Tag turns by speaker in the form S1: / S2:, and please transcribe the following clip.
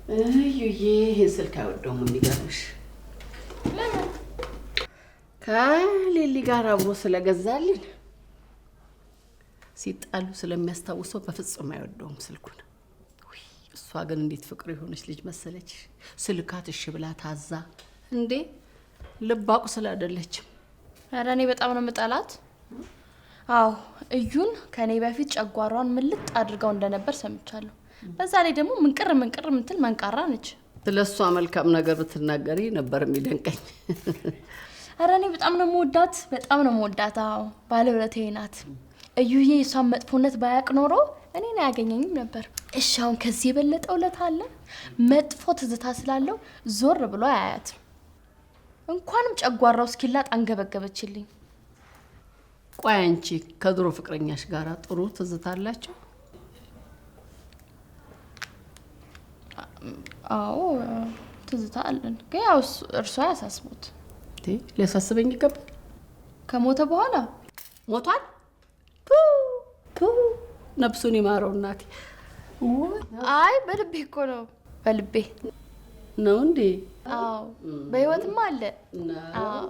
S1: እዩዬ ይሄን ስልክ አይወደውም። የሚገርምሽ
S2: ለምን?
S1: ከሌሊ ጋር አብሮ ስለገዛልን ሲጣሉ ስለሚያስታውሰው በፍጹም አይወደውም ስልኩን። ውይ፣ እሷ ግን እንዴት ፍቅር የሆነች ልጅ መሰለች። ስልካት እሺ ብላ ታዛ እንዴ ልብ አቁስል አይደለችም።
S2: ኧረ እኔ በጣም ነው የምጠላት። አዎ፣ እዩን ከእኔ በፊት ጨጓሯን ምልጥ አድርገው እንደነበር ሰምቻለሁ። በዛ ላይ ደግሞ ምንቅር ምንቅር ምትል መንቃራ ነች።
S1: ስለ እሷ መልካም ነገር ብትናገሪ ነበር የሚደንቀኝ።
S2: ኧረ እኔ በጣም ነው የምወዳት፣ በጣም ነው የምወዳት። አዎ፣ ባለውለታዬ ናት። እዩዬ የእሷን መጥፎነት ባያቅ ኖሮ እኔን አያገኘኝም ነበር። እሺ፣ አሁን ከዚህ የበለጠ ውለታ አለ? መጥፎ ትዝታ ስላለው ዞር ብሎ አያያትም። እንኳንም ጨጓራው እስኪላጥ አንገበገበችልኝ።
S1: ቆይ፣ አንቺ ከድሮ ፍቅረኛሽ ጋር ጥሩ ትዝታ አላቸው?
S2: አዎ፣ ትዝታ አለን፣ ግን ያው እርሷ አያሳስቡት።
S1: እንዴ፣ ሊያሳስበኝ ይገባል።
S2: ከሞተ በኋላ።
S1: ሞቷል? ቱ ቱ፣ ነፍሱን ይማረው እናቴ።
S2: አይ፣ በልቤ እኮ ነው፣ በልቤ።
S1: ነው እንዴ?
S2: አዎ፣ በህይወትማ አለ።
S1: ነው?
S2: አዎ።